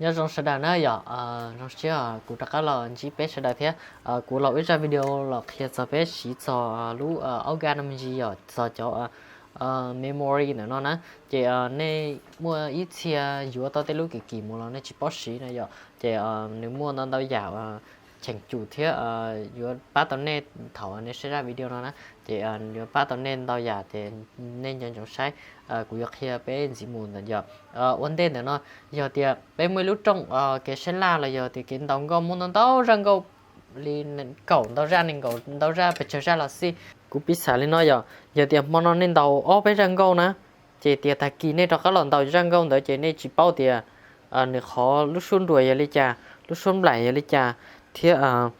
Nyob zoo sawv daws na yom, zoo siab kuv rov qab los ntsib peb sawv daws thiab. Kuv los ua ib zaj video los qhia txog peb siv txog lub organ no me ntsis yom, txog cov memory ntawm no na. Ces nej muaj ib txhia yuav tau tej lub kim kim mus los nej tsis paub siv na yom, ces nws muaj ntau ntau yam cheem cum thiab yuav pab tau nej thaum nej saib zaj video no na. Ces yuav pab tau nej ntau yam ces nej nco ntsoov saib, kuv yuav qhia peb ntxiv mus ntawm yom. Ua ntej ntawm no, yog tias peb muaj ib lub rooj kev saib laj los yog tias kev ntaus nkauj muaj ntau ntau zaj nkauj li kaum ntau zaj, nees nkaum ntau zaj, pes tsawg zaj los xij. Kuv piv xam li no yom, yog tias hmo no nej ntaus ob peb zaj nkauj na, ces tias tag kis nej rov qab los ntaus zaj nkauj ntawd ces nej tsis paub tias nws qhov lub suab nruas yog li cas, lub suab nplaim yog li cas, thiab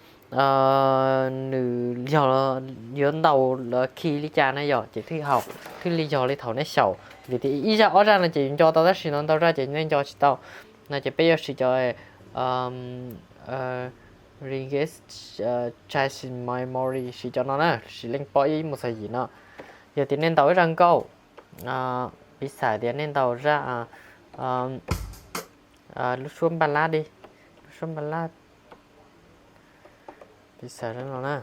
nws yog yuav ntaus khi li cas na yom, ces thiaj haum, thiaj li yog li thaum nej xyaum. Vim tias ib zaj ob zaj no ces yus nco tau tab sis ntau ntau zaj ces nej nco tsis tau. No ces peb yuav siv cov Registration Memory, siv cov no na, siv leej poj ib mus txog yim no. Yog tias nej ntaus ib zaj nkauj, piv xam tias nej ntaus zaj lub suab npaj lab di, lub suab npaj lab, piv xam zaj no na.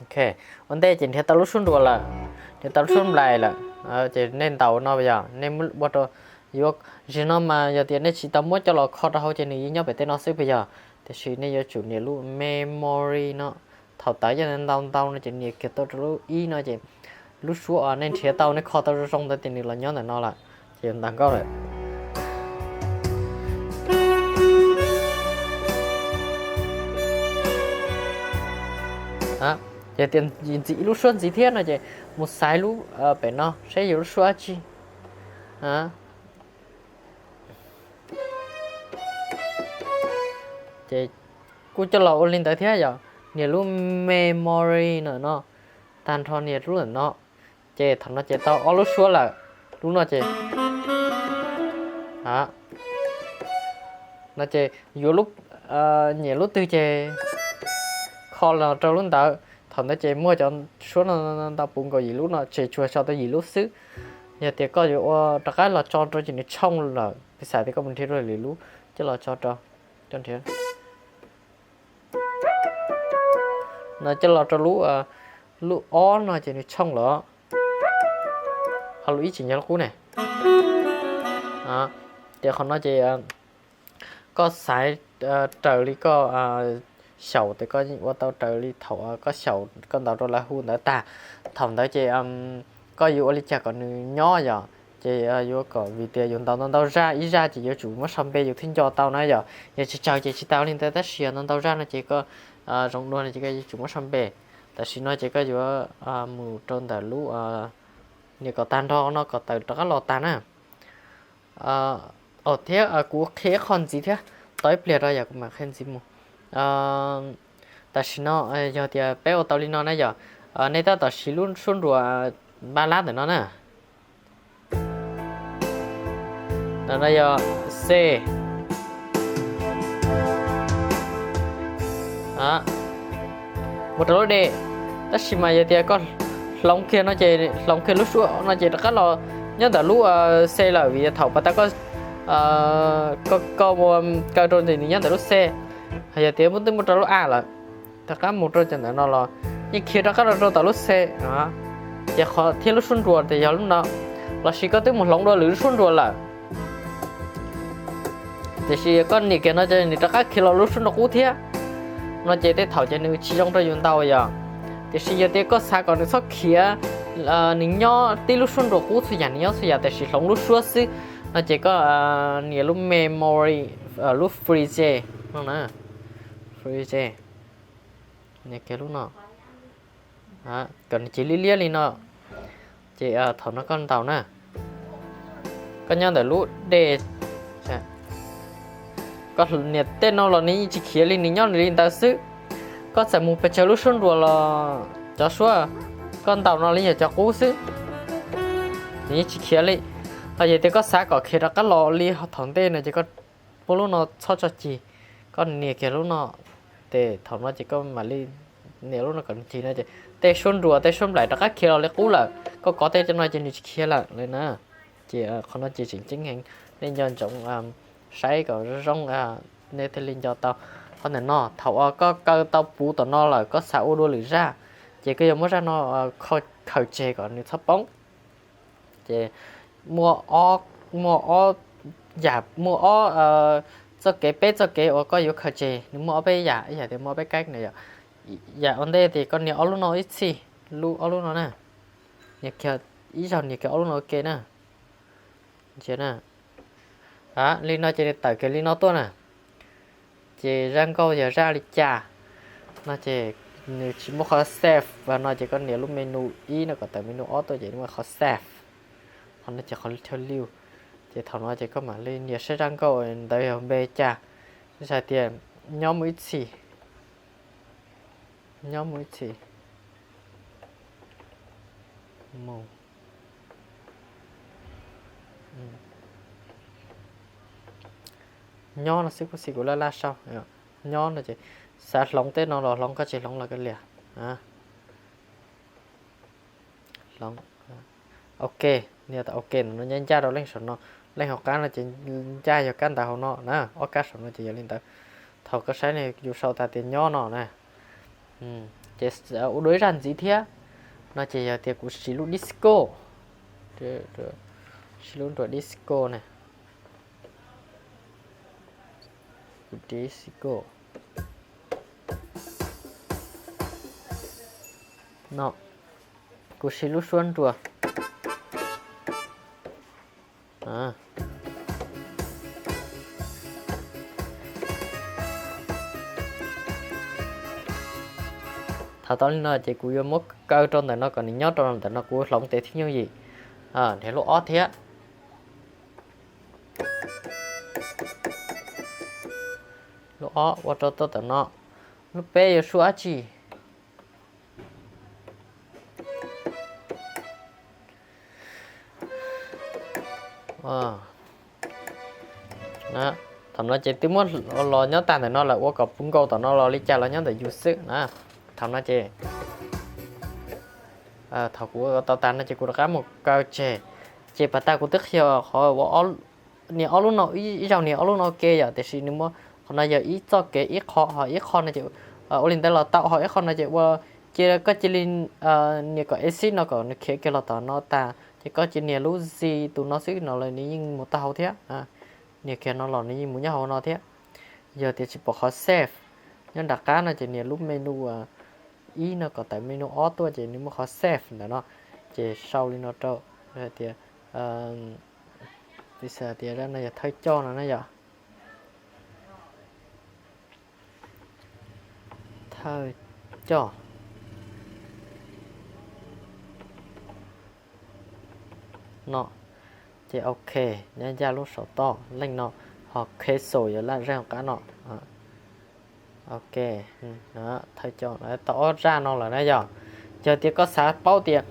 Ok, ua ntej ces nrhiav tau lub suab nruas lawm, nrhiav tau lub suab nplaim lawm, ces nej ntaus no yog nej ua rau, yuav, zaum no mas yog tias nej tsis tau muab coj los kho rau hauv ces nws yeej nyob pem tej no xwb puas yog? Tiam sis nej yuav tsum nias lub memory no, thaum tawv coj ntau ntau no ces nias kiag tau rau lub ib no ces lub suab nej nrhiav tau nej kho tau zoo zoo ntawd ces nws los nyob ntawm no lawm, ces yuav ntaus nkauj lawm. Yog tias ntxiv ib lub suab ntxiv thiab no ces mus xaiv lub pem no saib yog lub suab dab tsi. Ces kuj coj los ua li ntawd thiab yom, nias lub memory ntawm no, tag nrho nias lub ntawm no, ces thaum no ces tau ob lub suab lawm, lub no ces, no ces yuav lub, nyiam lub twg ces kho los rau lub ntawd, thaum ntawd ces muaj cov suab no ntau puv nkaus yim lub no ces tsuas tso tau yim lub xwb. Yog tias koj yuav ua rov qab los tso rau ces nws tshooj lawm, piv xam tias koj mus nrhiav rau lwm lub coj los tso rau, coj nrhiav no coj los rau lub, lub ob no ces nws tshooj lawm, ho lub ib tseem yog lub qub ne. Ces qhov no ces koj xaiv raws li koj xyaum, ces koj yeej ua tau raws li thaum koj xyaum koj ntaus rau lawv hu ntawd tag. Thaum ntawd ces koj yuav ua li cas kom nws nyob yom, ces yuav kom, vim tias yus ntaus ntau ntau zaj, ib zaj ces yuav tsum muab sau npe yus thiaj nco tau na yom. Yog tsis tsawg ces tsis tas li ntawd, tab sis yog ntau ntau zaj no ces koj zoo dua no ces koj yuav tsum muab sau npe. Tam sim no ces koj yuav mus rau ntawm lub, nias kom tag nrho no kom tawm rov qab los tag na. Thiab kuv qhia ib qho ntxiv thiab, tos ib pliag rau yom kuv mam qhia ntxiv mus. Tam sim no yog tias peb ua tau li no na yom, nej tab tom siv lub suab nruas npaj lab ntawm no na. No yog C, mus rau lub D. Tab sis mas yog tias koj hloov kiag no ces, hloov kiag lub suab no ces rov qab los nyob ntawm lub C lawm, vim thaum pas tas koj, koj ua kaw rau ces nws nyob ntawm lub C. Yog tias twb mus rau lub A lawm, rov qab mus rau cov ntawm no los yeej khiav rov qab los rau tom lub C, ces qhov thiab lub suab nruas ces yog lub no. Lossis koj twb mus hloov dua lwm lub suab nruas lawm, tiam sis koj nias kiag no ces nws rov qab khiav los lub suab nruas qub thiab, no ces tej thaum ces nws tsis zoo rau yus ntaus yom. Tiam sis yog tias koj xav kom nws txhob khiav, nws nyob tib lub suab nruas qub txhua yam, nws nyob txhua yam tiam sis hloov lub suab xwb, no ces koj nias lub memory, lub freeze no na, freeze, nias kiag lub no, kom nws cia liab liab li no. Ces thaum no koj ntaus na, koj nyob ntawm lub D, koj nias tej no los nws yeej tsis khiav li, nws nyob nws li ntawd xwb. Koj txawm mus pes tsawg lub suab nruas los cov suab koj ntaus no li yog cov qub xwb, nws yeej tsis khiav li. Ho yog tias koj xav kom khiav rov qab los li thaum ntej no ces koj muab lub no txhob tso cig, koj nias kiag lub no, ces thaum no ces koj mam li nias lub no kom nws cig no ces tej suab nruas tej suab nplaim rov qab khiav los li qub lawm. Koj kov tej no ces nws tsis khiav lawm li na. Ces qhov no ces tseem ceeb heev, nej nco ntsoov saib kom zoo zoo, nej thiaj li nco tau. Qhov ntawm no thaum uas koj kaw tau puv tom no lawm koj xav ua dua lwm zaj, ces koj yuav muab zaj no khaws tseg kom nws txhob poob. Ces muaj ob, muaj ob yam, muab ob txoj kev, peb txoj kev uas koj yuav khaws tseg nws muaj ob peb yam, ib yam tias muaj ob peb kab na yom. Yam ua ntej tias koj nias ob lub no ib txhij, lub ob lub no na, nias kiag, ib zaug nias kiag ob lub no ua ke na. Li no ces nws tawm kiag li no tuaj na. Ces zaj nkauj yog zaj li cas no ces nws tsis muaj qhov save no ces koj nias lub menu ib no kom tawm menu ob tuaj ces nws muaj qhov save. Qhov no ces qhov chaw liu. Ces thaum no ces koj mam li nias saib zaj nkauj ntawd yog npe cas. Hais tias nyob mus ib txhis, nyob mus ib txhis. Nyob no xwb kuj xij kuv laj laj sau. Nyob no ces xav hloov tej no los hloov, koj tsis hloov los koj liam. Hloov. Ok, nias tau ok no nyob ncaj rau leej saum no, leej hauv qab no ces ncaj yog kab ntawv hauv no na, ob kab saum no ces yog li ntawd. Thaum koj saib ne yus sau tas tias nyob no na. Ces ua dua ib zaj ntxiv thiab no ces yog tias kuv siv lub disco, siv lub nruas disco na. Kuv disco no, kuv siv lub suab nruas Thaum tau li no ces kuv yuav muab kaw rau ntawm no kom nws nyob rau ntawm no, kuv hloov tes thib nyuj yim, nias lub ob thiab. Lub ob ua rau tau ntawm no. Lub peb yuav suab dab tsi? Thaum no ces twb muab los nyob tag ntawm no lawm, ua kom puv nkaus tom no los li cas los nyob ntawm yus xwb na. Thaum no ces, thaum kuv tau tas no ces kuv rov qab mus kaw tseg. Ces pas tas kuv twb qhia qhov ua nias ob lub no, ib zaug nias ob lub no ua ke yom, tiam sis nws muaj, qhov no yog ib txoj kev ib qho, ho ib qho no ces ua li ntawd los tau, ho ib qho no ces ua, cia koj cia li nias kom exit no kom nws khiav kiag los tom no tas, ces koj cia nias lub Z tus no xwb no los nws yeej mus tau hauv thiab. Nias kiag no los nws yeej mus nyob hauv no thiab. Yog tias tsis pom qhov save nyob nram qab no ces nias lub menu ib no kom tawm menu ob tuaj ces nws muaj qhov save ntawm no, ces sau li no rau, tias, tias zaj no yog thawj coj no na yom. Thawj coj no, ces ok, nyob ncaj lub saum toj leej no, ho cancel yog laj zaj qab no. Ok, thawj coj tau ob zaj no lawm na yom. Yog tias koj xav paub tias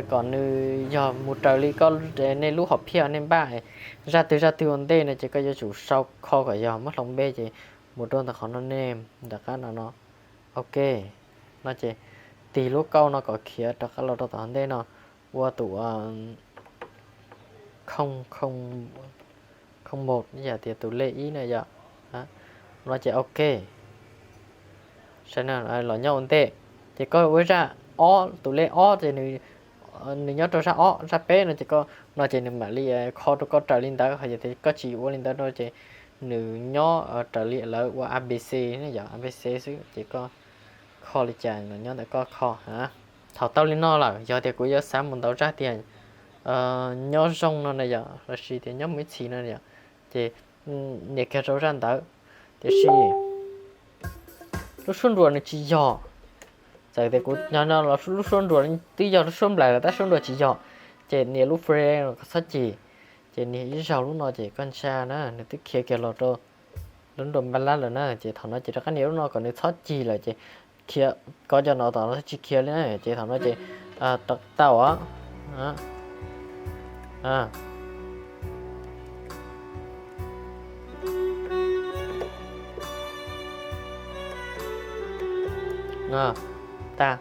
kom nws yog mus raws li koj, nej lub hom phiaj nej npaj, zaj twg zaj twg ua ntej no ces koj yuav tsum sau kho kom yog muab hloov npe ces mus rau ntawm qhov no ne, nram qab no no. Ok, no ces tig lub kauj no kom khiav rov qab los rau tom ntej no, ua tus khoo, khoo mus, yam tias tus lej ib na yom. No ces ok, saib na, los nyob ua ntej, ces koj ua zaj ob, tus lej ob ces nws nyob rau zaj ob, zaj peb no ces koj, no ces nws mam li kho rau koj raws li ntawd, ho yog tias koj tsis ua li ntawd no ces nws nyob raws li lawv ua A B C ne yom, A B C xwb ces koj kho li cas los nyob ntawm koj kho. Thaum tau li no lawm, yog tias kuv yuav xav mus ntaus zaj tias nyob zoo no na yom, los sis tias nyob mus ib txhis no yom, ces nias kiag rau zaj ntawd. Tiam sis lub suab nruas nws tsis yog, txawm tias kuv nyob no los lub suab nruas twb yog lub suab nplaim lawm tab suab nruas tsis yog, ces nias lub frame no kom txhob cig, ces nias ib zaug lub no ces koj ntsia na nws twb khiav kiag los rau lub nruas npaj lab lawm na, ces thaum no ces rov qab nias lub no kom nws txhob cig lawm ces khiav, kov cov no tom no tsis khiav li na, ces thaum no ces tau. Tag.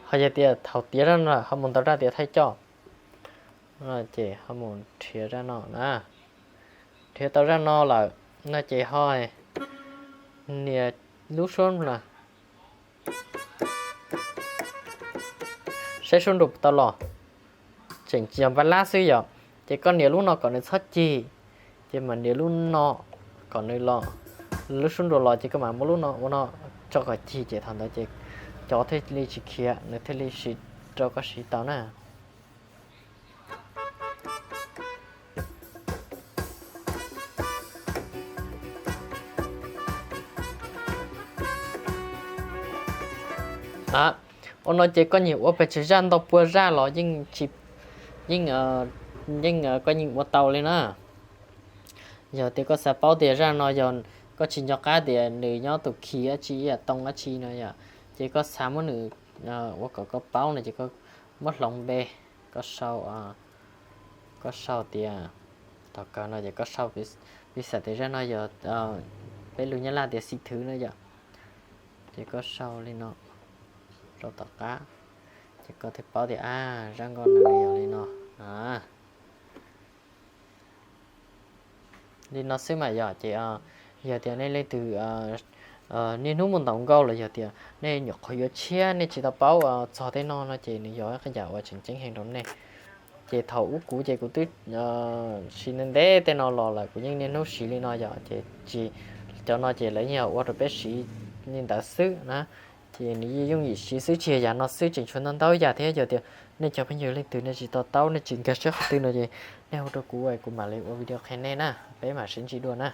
Ho yog tias thaum tiav zaj no lawm ho mus ntaus zaj tiav thaij coj, ces ho mus nrhiav zaj no na. Nrhiav tau zaj no lawm no ces ho nias lub suab no, saib suab nrus puas tau los. Tseem yog npaj lab xwb yom, ces koj nias lub no kom nws txhob cig, ces mam nias lub no kom nws los, lub suab nrus los ces koj mam muab lub no ua no tso kom cig, ces thaum ntawd ces cov thiaj li tsis khiav, nws thiaj li siv rau koj siv tau na. Ua no ces koj nyiam ua pes tsawg zaj ntau pua zaj los yeej tsis, yeej, yeej koj yeej ua tau li na. Yog tias koj xav paub tias zaj no yog, koj tsis nco qab tias nws nyob tus key dab tsi, ib yam toon dab tsi no yom, ces koj xav muab nws ua kom koj paub no ces koj muab hloov npe, koj sau, koj sau tias, thaum kawg no ces koj sau, piv xam tias zaj no yog, peb lus Nyab Laj tias xib thwv no yom, ces koj sau li no rau tom qab, ces koj thiaj paub tias a, zaj nkauj no yog li no. Li no xwb mas yom, ces yog tias nej leej twg niaj hnub mus ntaus nkauj los yog tias nej nyuam qhuav yuav tshiab nej tsis tau paub txog tej no no ces nws yog ib qhov yam uas tseem ceeb heev rau nej. Ces thaum ub kuv ces kuv twb siv ntev ntev tej no los lawm, kuv yeej niaj hnub siv li no yom, ces tsis, cov no ces lawv yeej ua rau peb siv li ntawd xwb na. Ces nws yeej yooj yim siv xwb, tsis yog yam no xwb, tseem tshuav ntau ntau yam thiab. Yog tias nej cov phooj ywg leej twg nej tsis to taub, nej tsis nkag siab qhov twg no ces nej hu rau kuv, kuv mam li ua video qhia nej na, peb mam sib ntsib dua na.